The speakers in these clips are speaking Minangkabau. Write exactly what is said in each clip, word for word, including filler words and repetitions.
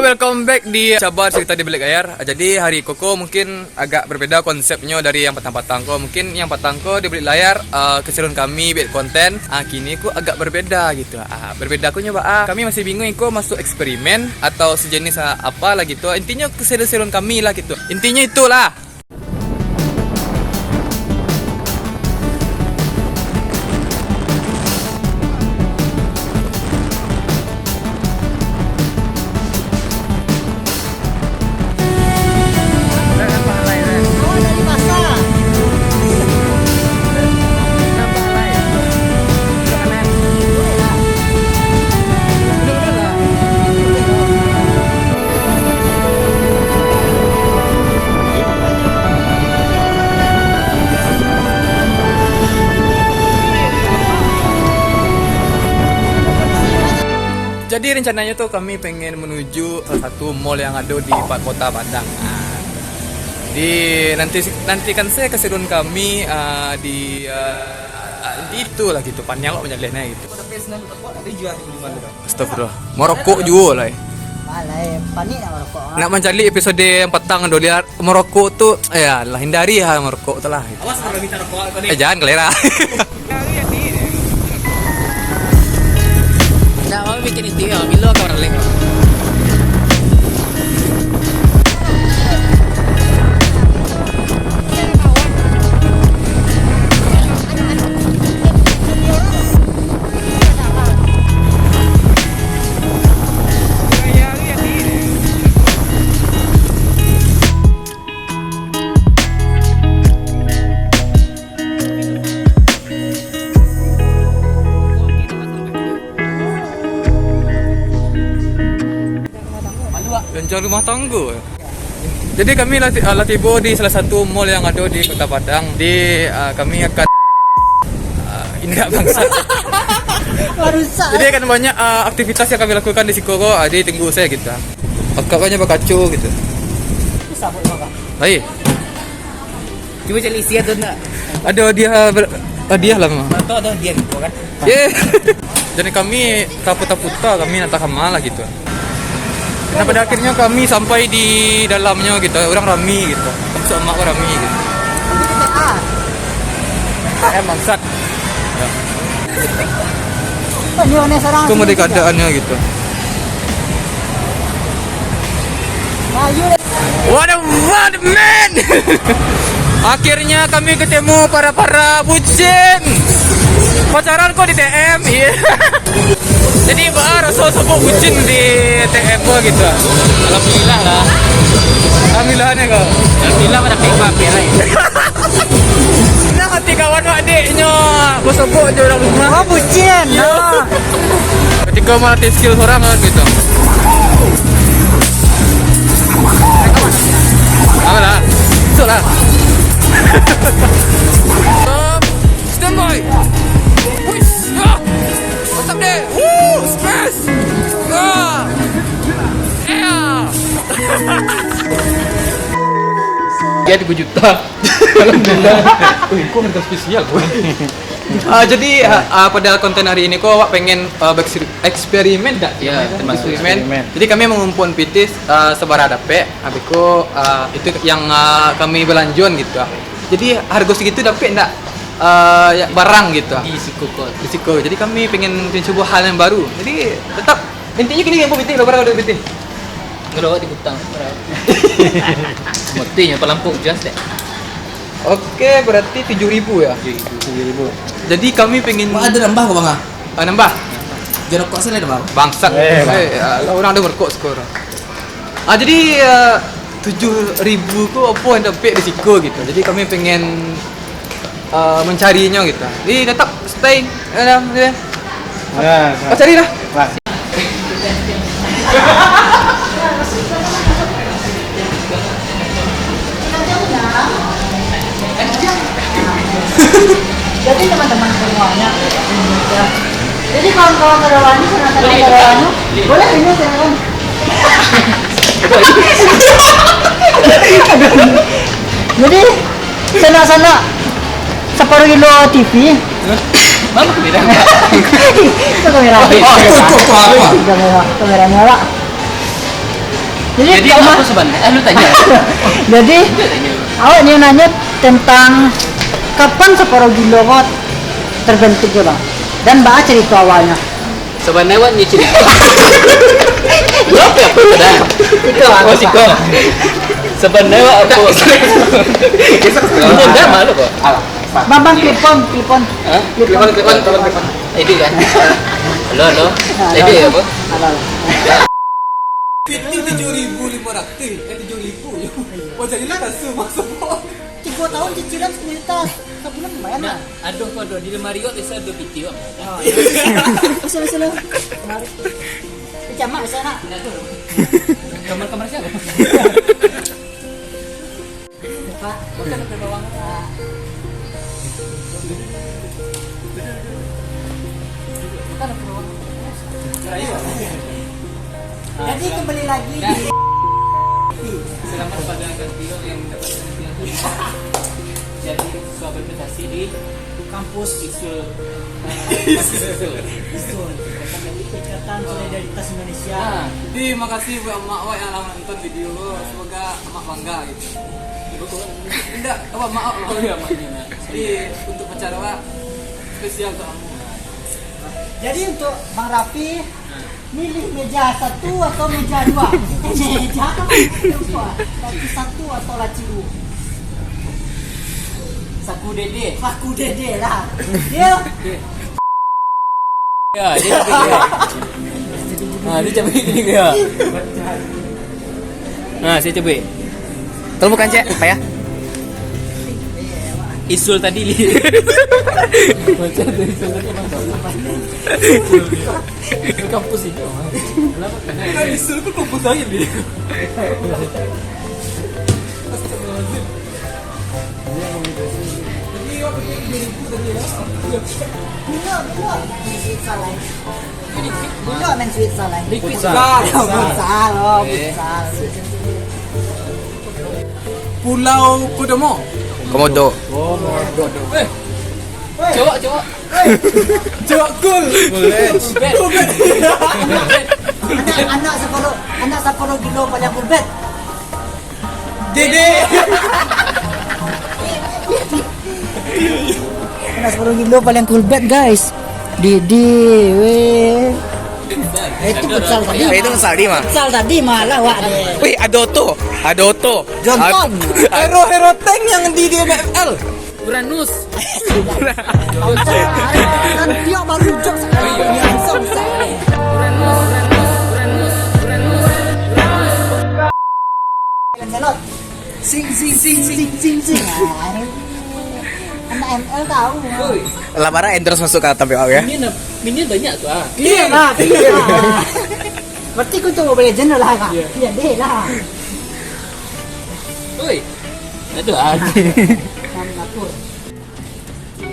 Welcome back di Cabar Cerita di Balik Layar. Jadi hari ko ko mungkin agak berbeda konsepnyo dari yang patang-patang ko. Mungkin yang patang ko di balik layar, eh, keseruan kami buat konten. Ah, kini ko agak berbeda gitu. Ah, berbeda ko nyo baa. Kami masih bingung iko masuk eksperimen atau sejenis, ah, apa lah gitu. Intinyo keseruan-seruan kami lah gitu. Intinyo itulah. Jadi rencananyo tu kami pengen menuju salah satu mall yang ado di pa-, kota Padang. Ah. Di nanti nantikan sajo keseruan kami, ah, di, ah, ah, di itulah gitu. Paniang awak manjaleh nah gitu. Astagfirullah. Marokok juo lah, eh. Alah, eh, panik nak marokok, ah. Nak mancaliak episode yang patang tu, lihat marokok tu, eh, alah, hindari ha marokok tu lah. Awas kalau minta rokok kau ni. Eh, jangan kalera. Nak mau bikin itu ya, Milo kau balik. Rancak rumah tangga. Jadi kami lah, ti-, ah, lah tibo di salah satu mall yang ado di Kota Padang. Di, ah, kami akan, ah, indak bangsat. Barusak. Jadi akan banyak, ah, aktivitas yang kami lakukan di siko ko, ah, jadi tunggu sajo gitu. Akak banyak bakaco gitu. Susah buat apa? Baik. Cuba cari isi atau enggak? Ada hadiah ber-, hadiah lah, Ma. Atau ada hadiah gitu kan? Yeah. Jadi kami taputa-puta, kami nak tahan lah gitu. Nah, pada akhirnya kami sampai di dalamnya gitu. Orang rami gitu. Sama rami gitu. Tapi kita ah. Eh, bangsat. Ya. Aneh-aneh sarang. Itu mah keadaannya gitu. Ayo. What a, what a man. Akhirnya kami ketemu para-para bucin. Pacaran kok di T M, iya. Jadi, baa raso sombong bucin di T M ko gitu. Alhamdulillah lah. Alhamdulillah ni kau. Alhamdulillah pada pek bapek lah. Senang hati kawan wak dek nyo basobok jo urang rumah. Oh, bucin. Iyo. Ah. Ketika melatih skill sorang kan gitu. Apalah? Masuklah. Stop. Stand by. Push. Ah. Mantap deh. Woo, space. Ah. Yeah. Dia tiga juta. Alhamdulillah. Wih, kok harga spesial, boy? Ah, jadi, ah, ah, pada konten hari ini ko awak pengen, ah, bereksperimen tak? Ya, termasuk eksperimen. Eksperimen. Jadi kami mangumpulkan pitih, ah, sabara dapek. Habis ko, ah, itu yang, ah, kami balanjoan gitu. Jadi harga segitu dapek ndak, ah, ya, barang gitu. Di siko ko. Di siko. Jadi kami pengen mencoba hal yang baru. Jadi tetap intinya gini, yang pitih, berapa ada pitih? Kalau awak di Kutang, berapa? Matinya palampung jelas deh. Oke, berarti tujuh ribu ya? Tujuh ribu. Tujuh ribu. Jadi kami pengen. Wah, ada nambah kok, Bang, ah? Ah, nambah? Jangan rokok saya dah, Bang. Bangsat. Eh, Bang. Eh, alah, orang ada merokok sekarang. Ah, jadi, eh, tujuh ribu ko apa yang dapat di siko gitu. Jadi kami pengen, eh, mencarinya gitu. Jadi tetap stay dalam dia. Ya, ya. Ah, carilah. Nah. Jadi teman-teman semuanya, jadi kawan-kawan Pada Wani, sanak-sanak Pada Wani, boleh ini silakan. Jadi sanak-sanak Saparuh Kilo T V. Hah? Mana kamera? Itu kamera. Oh, itu, itu, itu apa? Itu kamera, kamera ni, Pak. Jadi, jadi, awak apa sebenarnya? Eh, lu tanya. Jadi, awak ni nanya tentang kapan Saparau Gilo ko terbentuk, ya, Bang? Dan baa cerita awalnya? Sebenarnya awak ni cerita. Lu apa, apa tu dah? Itu, oh, siko. Sebenarnya awak apa? Itu dah malu kok. Alah. Bang, bang, clip on, clip on. Hah? Clip on. Clip on, clip on, clip on, clip on. Edit kan? Halo, halo. Halo, edit halo. Apa? Halo, halo. Fitih tujuh ribu lima ratus, eh, tujuh ribu. Wah, jadi lah kasur masuk. Tiga tahun cicilan sepuluh juta. Sabulan lumayan lah. Nah, aduh, kau aduh. Di lemari awak biasa ada fitih, Bang. Oh, iya. Bisa, bisa lah. Mari. Di kamar biasa nak. Kamar-kamar siapa? Pak, bukan ada bawang. Bukan ada bawang. Jadi kembali lagi di. Selamat pada Kak Tio yang mendapatkan piala. Jadi, siswa berprestasi di kampus Isul. Isul. Ikatan Solidaritas Indonesia. Nah, jadi, makasih buat mak awak yang lah nonton video. Semoga mak bangga gitu. Indak, apa, maaf lah. Oh, iya, maaf, iya, maaf. Jadi, untuk pacar awak, spesial untuk kamu. Jadi, untuk Bang Raffi, milih meja satu atau meja dua? Eh, meja apa? Lupa. Laci satu atau laci dua? Saku dede. Saku dede lah. Dia. Ya, dia cabik dia. Ha, dia cabik dia. Ha, saya cabik. Tolong buka, Cek, payah. Isul tadi, Li. Macam tu, Isul tadi, Bang. Isul kampus ini, Bang. Kan Isul tu kampus lain, Li. Astagfirullahaladzim. Bula, bula. Bula main futsal, eh. Futsal. Futsal, oh, futsal. Pulau Kodomo. Komodo. Eh. Cowok, cowok. Cowok cool. Cool, eh. Anak, anak Saparau, anak Saparau Gilo paling cool bet. Dede. Anak Saparau Gilo paling cool bet, guys. Dede, weh. Eh, itu futsal tadi. Eh, itu futsal tadi mah. Futsal tadi malah, wak, deh. Wih, ada oto. Ada oto. Jonton. Ad-, ad- Hero-hero tank yang di, di M F L. Uranus. Kan dia baru jok sekali. Langsung sekali. Uranus, Uranus, Uranus, Uranus, Uranus. Lancelot. Sing, sing, sing, sing, sing, sing. Ah, anak M L tahu. Oi. Lah, bara endorse masuk ka tampek awak, ya? Minion, minion banyak tu, ah. Iya lah, iya lah. Berarti kau tu Mobile Legend lah, Kak? Iya. Iya, deh lah. Oi. Aduh, ah. Kami atur.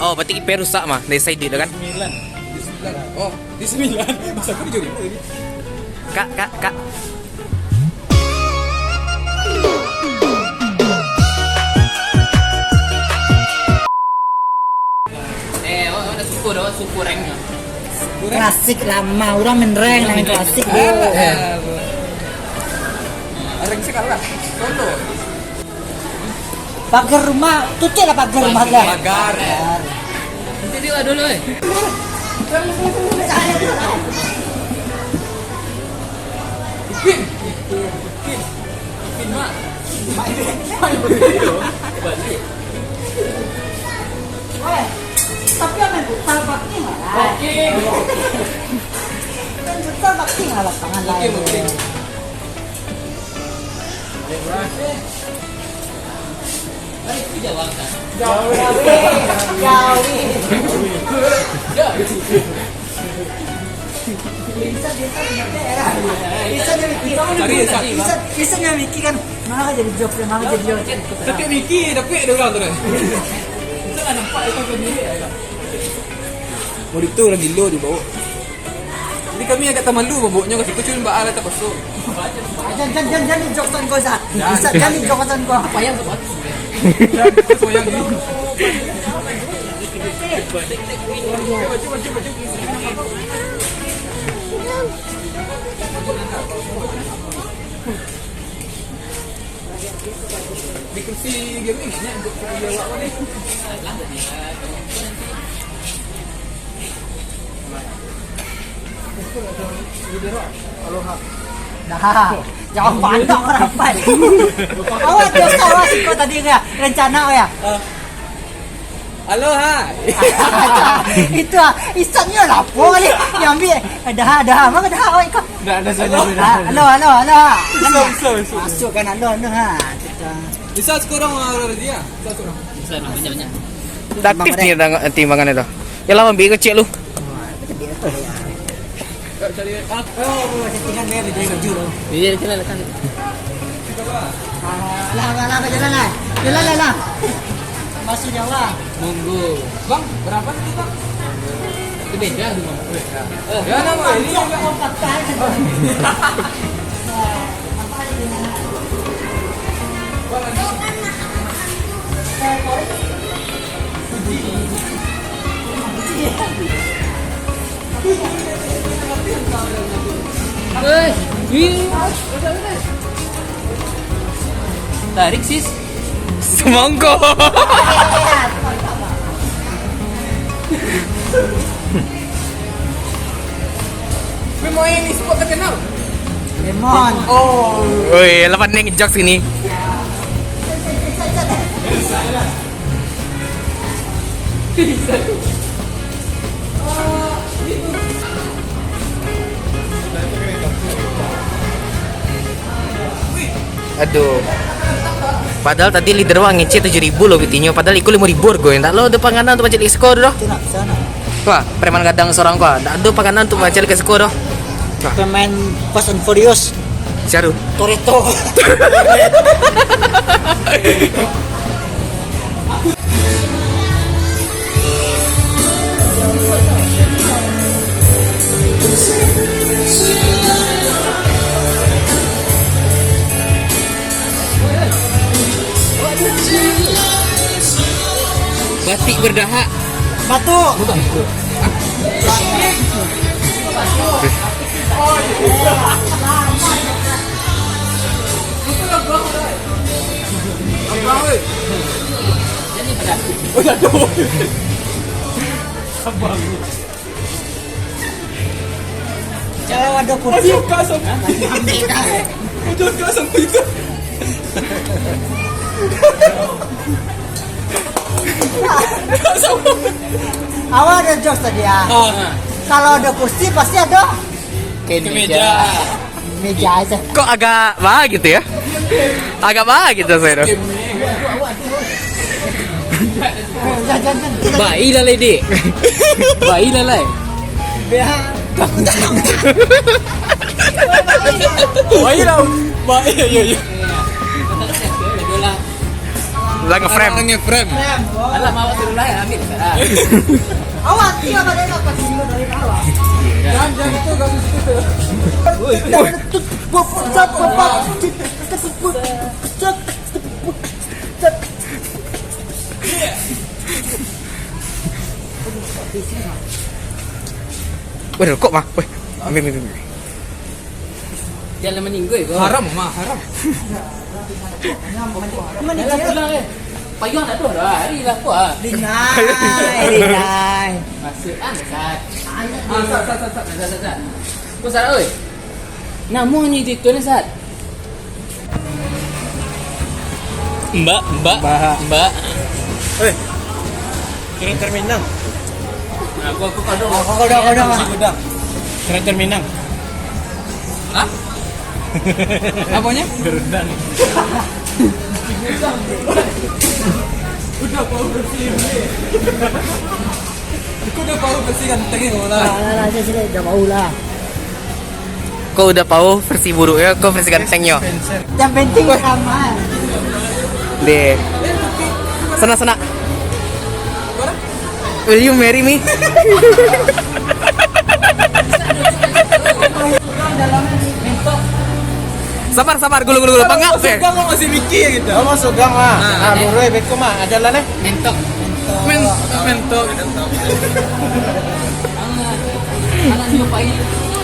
Oh, berarti I P rusak mah, dari side tu kan? Sembilan. Di sembilan. Oh, di sembilan. Bisa aku dijuri tadi. Kak, kak, kak. Eh, awak, awak nak suku dah, suku rank dah. Klasik lama, urang main rank, main klasik tu. Alah. Rank sakalah. Contoh. Pagar rumah, tutup lah pagar rumah lah. Pagar. Nanti dia dulu, eh. Ipin. Ipin. Ipin, Mak. Balik. Weh, tapi yang main futsal parking lah. Parking. Main futsal parking lah lapangan lain. Parking, parking. Jauh. Jauh. Jauh. Bisa, bisa, bisa. Bisa jadi, bisa. Cari, bisa. Bisa, bisa jadi Miki kan. Mana jadi jok, mana jadi jok. Tapi Miki, tapi ada orang tu kan. Itu lah nampak itu sendiri. Murid tu orang gilo dibawa. Jadi kami agak tamalu mambawanya ka situ, cuma baa lah tapakso. Jan, jan, jan, jan dijoksan ko, Sa. Jan. Bisa jan dijoksan ko. Apa yang sebab? Terus wayang ni. Di kursi gaming, ya, untuk kursi awak ni. Aloha. Dah, jauh pandang rapat. Awak tu, awak siko tadi, ya, rencana, ya. Aloha. Itu ah, isannya lapo ni. Dia ambil. Dah, dah, maka dah awak ikut. Dah, dah, dah, dah, dah. Ah, alo, alo, alo. Iso, iso, iso. Masuk kan, alo, alo, ha. Kita. Bisa sekurang, ah, Razia? Bisa sekurang. Bisa, banyak, banyak. Aktif ni timbangan itu. Ya lah, ambil kecil lu. Iya, jalan lah, kan. Ah, lah, lah, lah, jalan lah. Jalan lah, lah. Masih jauh lah. Monggo. Bang, berapa sih, Bang? Itu beda tu, Bang. Beda. Eh, ya, nama ini juga. Eh, ih. Tarik, sis. Semongko. Memang ini spot terkenal. Lemon. Oh. Oi, lapan neng jokes ini. Aduh. Padahal tadi leader wak ngecek tujuh ribu lo pitinyo, padahal iko limo ribu hargo. Ndak lo ado panganan tu mancaliak siko doh. Itu nak sana. Wah, preman gadang sorang ko. Ndak ado panganan tu mancaliak siko doh. Wah. Pemain Fast and Furious. Sia tu? Toretto. Batik berdahak. Batuk. Oh, jatuh. Kalau ada kursi. Aduh, Kak, sampai. Aduh, Kak, sampai itu. Awak ada jokes tadi, ya? Ah. Kalau ada kursi, pasti ada. Kemeja. Meja aja. Kok agak baa gitu ya? Agak baa gitu saya tu. Baiklah, Lady. Baiklah, Lai. Baiklah. Baik, ya, ya, ya. Lah nge-frame. Lah nge-frame. Alah, bawa suruh lah, ambil. Awak tiap hari nak kasih dulu dari awal. Jangan, jangan itu, jangan itu. Woi, woi. Woi, rokok mah. Woi, ambil, ambil, ambil. Jangan meninggal kau. Haram, mah, haram. Mana dia? Pulang, eh. Payung tak ada dah. Hari lah, apa, ah? Rinai, rinai. Masuk, ah, Sat. Ah, Sat, Sat, Sat, Sat. Sat, Sat, Sat. Kau Sat, oi. Namonyo itu, itu ni, Sat. Mbak, Mbak, Mbak. Mbak. Oi. Kira terminal. Nah, aku, aku kadang. Aku kadang, kadang. Aku kadang. Kira terminal. Hah? Apanya? Gerendang. Udah bau bersih. Aku udah bau bersih kan, tengok lah. Lah, lah, lah, sini, sini, udah bau lah. Kau udah bau versi buruknya, kau versi gantengnya. Yang penting aman. Deh. Sana, sana. Will you marry me? Sabar, sabar, gulu, gulu, gulu. Pangap, eh. Sudah kau masih mikir gitu. Kau masuk gang lah. Ah, ah, eh. Burui, beku mah. Ada lah, nih. Mentok. Men-, mentok. Anak dia pai.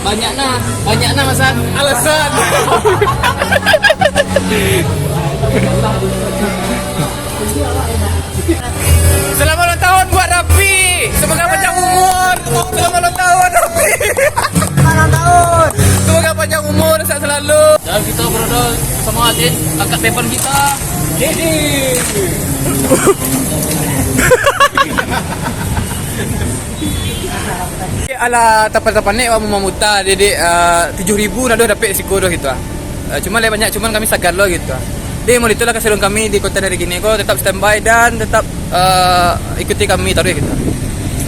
Banyak nah, banyak nah, Mas An. Alasan. Selamat ulang tahun buat Rafi. Semoga panjang umur. Selamat ulang tahun, Rafi. Selamat ulang tahun. Semoga panjang umur, sehat selalu. Dan kita berada sama Adit, angkat beban kita. Didi. Alah, tapan-tapan ni awak mamuta, jadi, ah, tujuh ribu nadoh dapek siko doh gitu ah. Ah, cuma lai banyak, cuman kami sagar lo gitu ah. Jadi, mau itulah kasih kami di konten hari gini ko, tetap standby dan tetap, ah, ikuti kami taruih gitu.